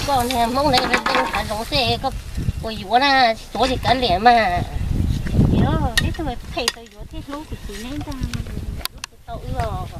Koj niag Hmoob ntawd deej hav zoov xwb koj puas yuav na, tsis tuav ces kav liam mas. Yuav, neb tug phem tau yuav thiaj hlub kuv txiv neb ntag. Tau wb os.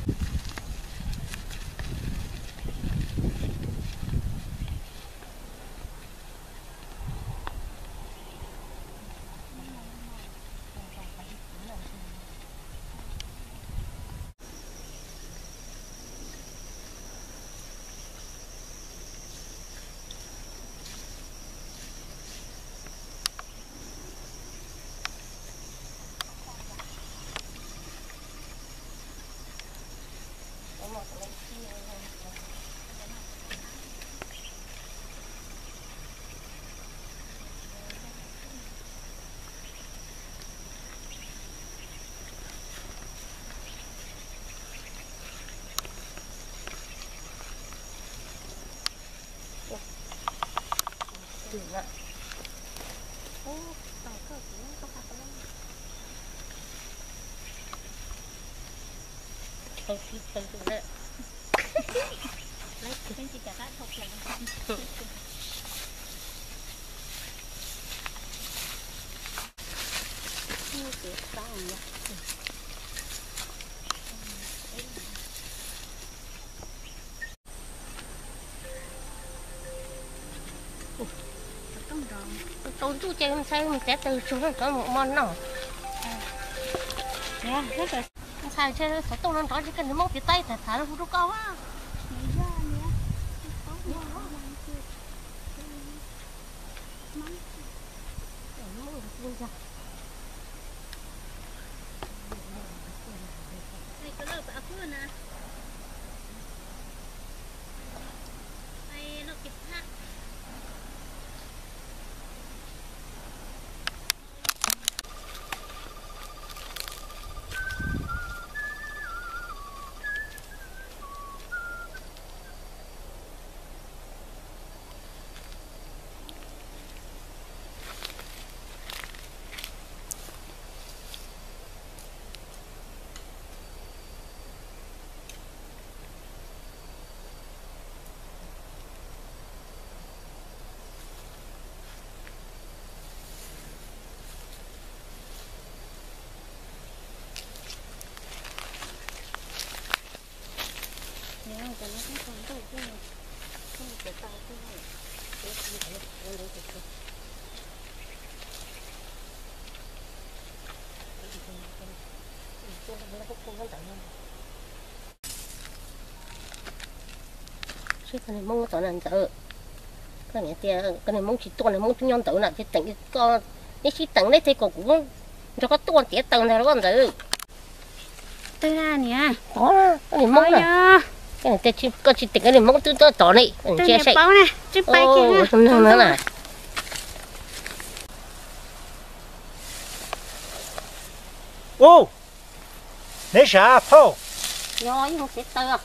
Tau ntuj ces ntshai mus txiav taws tsuag no rov mus mo noj. Ntshai xov tooj no nrov tsis koj niag Hmoob tiv taib tham tham hu rau koj. Seb koj niag Hmoob tod na Ntxawm. Koj niam tias koj niag Hmoob tsis tuaj, niag Hmoob twb nyob ntawd na, ces teem koj, neb sib teem neb thiaj kom kuv nrog koj tuaj txiav taws ntag los Ntxawm. Twg na niam? Tod, koj niag Hmoob na. Koj tsis teem koj niag Hmoob twb tuaj tod ne. Twg niam paub na, tsis pais kiag na. Ub, neb sav phauj? Yog ib mus txiav taws.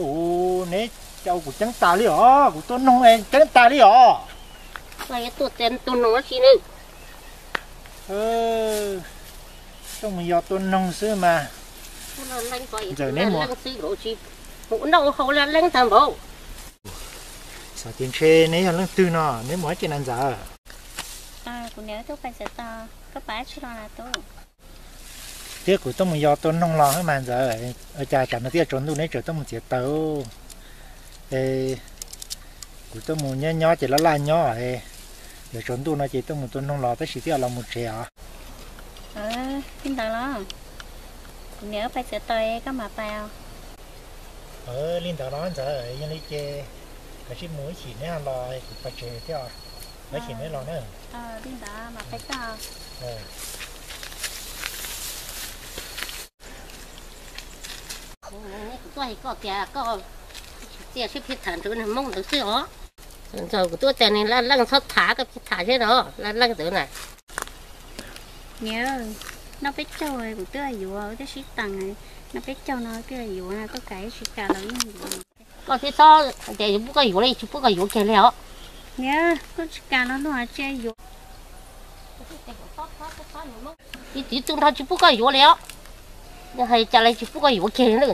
Ub, neb caum kuv ceeb tas li os, kuv tua noog es ceeb tas li os. Koj yuav tuaj txiav tua noog dab tsi na? Tuaj mus yos tua noog xwb mas. Ntxawm neb mus, mus ua noj ua haus leej tag npaum. Xav tias ntshe neb yog leej twg no, neb mus dab tsi na Ntxawm? Kuv niam wb tuaj pais txiav taws, koj pais dab tsi los na tub? Thiab kuv tuaj mus yos tua noog los mas Ntxawm, ua cas tsam no twb yuav tsaus ntuj neb tseem tuaj mus txiav taws? Es kuv tuaj mus nyob nyob ces laj laj nyob, yuav tsaus ntuj no ces tuaj mus tua noog los tab sis twb yuav los mus tsev os. Li ntawd los? Kuv niam wb pais txiav taws, koj mam pais os. Li ntawd los Ntxawm, yog li ces kav tsij mus ib chim neb los kuv pais tsev thiab os. Ib chim neb los na. Li ntawd mam pais tau. Kuv tuaj hais koj tias koj tsis txia sib pheej tham ntawd niag Hmoob ntawd xwb os. Ntxawm kuv tuaj tias nws laj leej txhob tham, koj pheej tham seb no laj leej ntawd na. Niam, noj peb caug kuv twb yuav, wb twb sib teem, noj peb caug no twb yuav, koj kam tsis kam los yeej yuav. Koj twb txhob tias yus pub koj yuav li, tsis pub koj yuav kiag li os. Niam, koj tsis kam no no tsis yuav. Ib txiv tub nrho tsis pub koj yuav li os. Yog hais cas li tsis pub koj yuav kiag li na.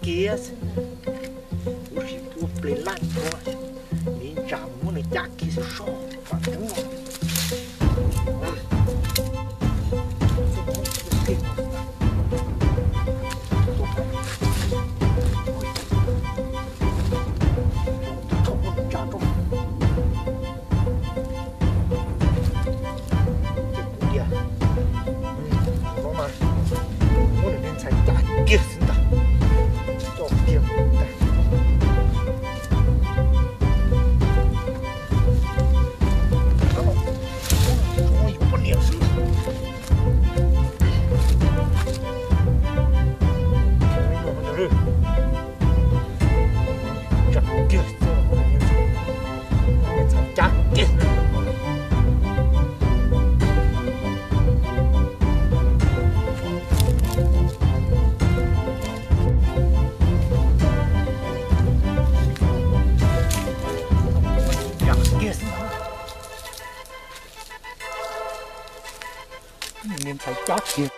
kiag xwb. Ua si ua plig laj ua, me ntsa muab nws cab kiag xwb so, vam coob no. Ces kuv tias, no mas muab nws li ntxhais cab kiag xwb ntag, coj kiag ntag. Yus poj niam xwb. Tsam kiag, ntxhais cab kiag. Yam kiag xwb. Niag ntxhais cab kiag.